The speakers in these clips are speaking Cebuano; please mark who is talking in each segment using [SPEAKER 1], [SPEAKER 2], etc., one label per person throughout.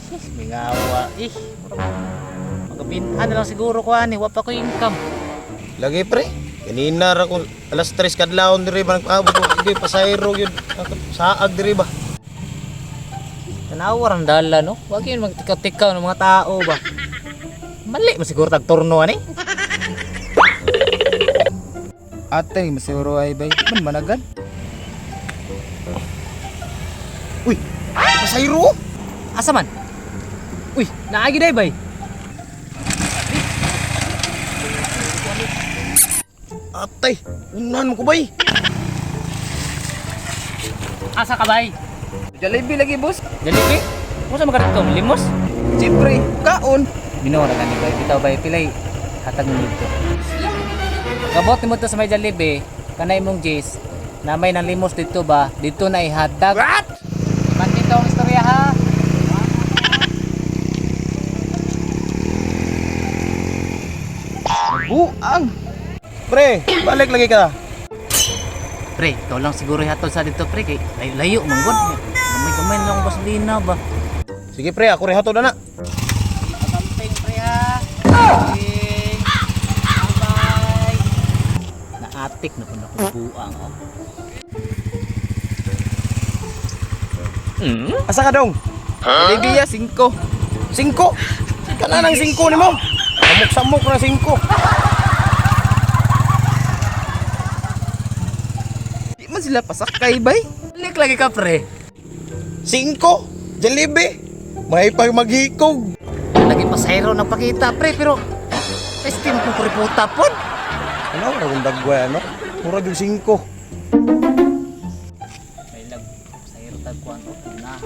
[SPEAKER 1] Sis, mingawa. Eh, magabinhan na lang siguro ko ani, wa pa ko income.
[SPEAKER 2] Lagi pre. Kanina ra ko alas 3 kadlawon diri ba nagpaabot ko. Hindi pasayro gyud. Saag diri ba.
[SPEAKER 1] Tanawa ang dala no. Wag yun magtikaw-tikaw ng mga tao ba. Mali mo siguro tag turno ani.
[SPEAKER 3] Ate, masiguro ay bay. Man managan.
[SPEAKER 2] Uy, pasayro.
[SPEAKER 1] Asa man? Uy, naagi day bay.
[SPEAKER 2] Atay, unahan mo ko bay.
[SPEAKER 1] Asa ka bay?
[SPEAKER 3] Jollibee lagi, boss.
[SPEAKER 1] Jollibee? Unsa man ka dito? Limos?
[SPEAKER 3] Siyempre, kaon.
[SPEAKER 1] Minora gani bay. Bitaw bay pilay hatag mo dito. Gabot nimo to sa may Jollibee, kanay mong Jace, na may nang limos dito ba? Dito na ihatag. What? Mantin daw ang istorya ha.
[SPEAKER 3] Buang.
[SPEAKER 2] Pre, balik lagi ka.
[SPEAKER 1] Pre, ikaw lang siguro ihatod sa dito pre kay layo-layo man gud. Gamay-gamay na lang ang gasolina ba.
[SPEAKER 2] Sige pre, ako rin hatod na.
[SPEAKER 1] Kamping pre ha. Kamping. Bye-bye. Naatik na po na kong buang oh.
[SPEAKER 2] Asa ka dong?
[SPEAKER 3] Jollibee ya, 5.
[SPEAKER 2] 5. Kana nang 5 nimo. Samok-samok na 5.
[SPEAKER 3] Di man sila pasakay bay.
[SPEAKER 1] Balik lagi ka pre.
[SPEAKER 2] 5. Jollibee. May pag maghikog.
[SPEAKER 1] Lagi pasahero nagpakita pre pero estim ko kuriputa pod.
[SPEAKER 2] Ano ra kung dagway ano? Mura yung 5.
[SPEAKER 1] May lag pasahero tag kuan oh. Na.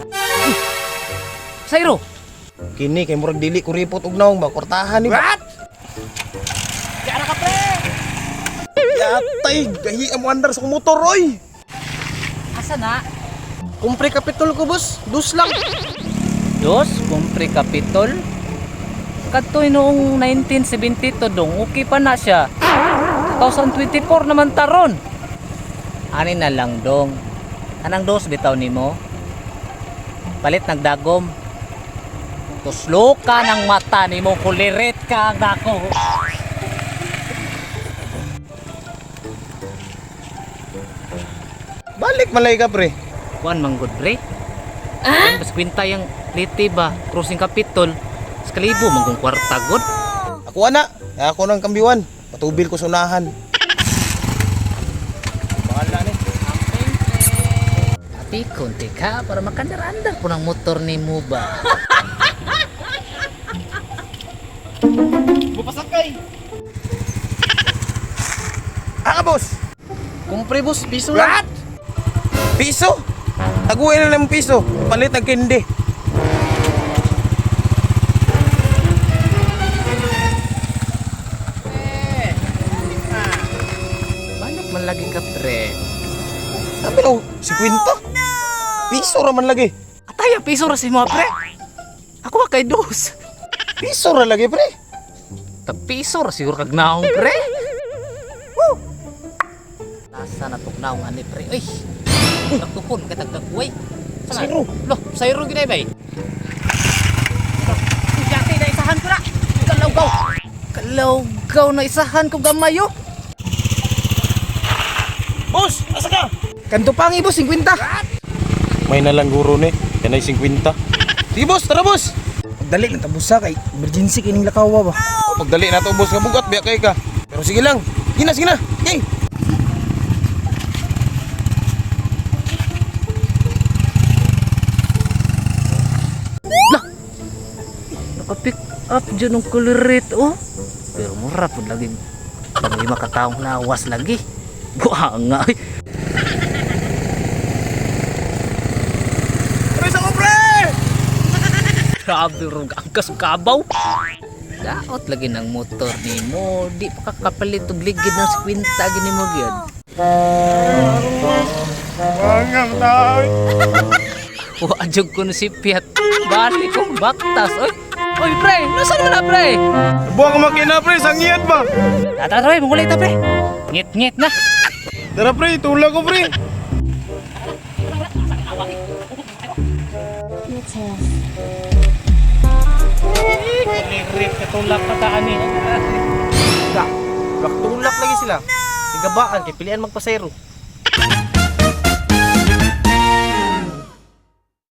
[SPEAKER 1] Pasahero.
[SPEAKER 2] Kini kay murag dili ko ripot og naong ba kwartahan ni ba? What?
[SPEAKER 1] Diara ka pre.
[SPEAKER 2] Yatay, gahi ang andar sa motor oy.
[SPEAKER 1] Asa na?
[SPEAKER 3] Kumpre kapitol ko, boss. Dus lang.
[SPEAKER 1] Dos, kumpre kapitol. Kadto noong 1972 dong, okay pa na siya. 2024 naman taron. Ani na lang dong. Anang dos bitaw nimo? Palit nagdagom. Tuslo ka ng mata nimo, kulirit ka ang dako.
[SPEAKER 2] Balik malay ka pre.
[SPEAKER 1] Kuan manggod pre. Ah? Mas kwinta yung liti ba, crossing kapitol. Sa kalibo manggong kwarta god.
[SPEAKER 2] Ako ana, ako nang kambiwan. Patubil ko sa unahan. Bahala ni.
[SPEAKER 1] Ati, konti ka para makandar-andar po ng motor ni mo ba?
[SPEAKER 3] Bupasakay.
[SPEAKER 2] Ah, boss.
[SPEAKER 3] Kumpre, boss. Piso lang.
[SPEAKER 2] Piso. Taguin na lang yung piso. Palit ang kindi.
[SPEAKER 1] Balak man lagi ka, pre.
[SPEAKER 2] Sabi daw, 50. Piso ra man lagi.
[SPEAKER 1] Ataya, piso ra si mo, pre. Ako ba kay dos?
[SPEAKER 2] Piso ra lagi pre.
[SPEAKER 1] Tag piso ra siguro kag naong, pre. Woo! Nasa na tong naong ani, pre. Uy! Nagtukon, katagdagway.
[SPEAKER 2] Sayro.
[SPEAKER 1] Lo, sayro ginay bay. Uy, Yate, naisahan ko na. Kalawgaw. Kalawgaw na isahan ko gamay, oh.
[SPEAKER 2] Boss, asa ka?
[SPEAKER 3] Kanto pa ang boss, 50.
[SPEAKER 2] May nalang guro ni. Yan ay 50. Sige boss, tara boss.
[SPEAKER 3] Pagdali lang tabusa kay emergency kining lakawa ba.
[SPEAKER 2] Pagdali na to boss nga bugat, biya kay ka. Pero sige lang. Sige na, sige na. Okay.
[SPEAKER 1] Naka-pick up dyan ang kulirit, oh. Pero mura po lagi. Pang lima kataong lawas lagi. Buha nga, eh.
[SPEAKER 2] Pre sa ko pre!
[SPEAKER 1] Grabe ro, angkas kabaw. Daot lagi ng motor ni mo. Di pa kakapalit og ligid ng 50 gini mo gyud.
[SPEAKER 2] Wangang tao.
[SPEAKER 1] Wa jud ko na si Piat. Balik ko baktas, oy. Oy pre, nasaan mo na pre?
[SPEAKER 2] Buwang makina pre, sangian ba?
[SPEAKER 1] Tara, tara, pre, mangulay ta pre. Ngit-ngit na.
[SPEAKER 2] Tara pre, tulak ko pre.
[SPEAKER 1] Lirik katulak pa ta ani.
[SPEAKER 4] Ka, tulak lagi sila. Igabaan kay pilian magpasayro.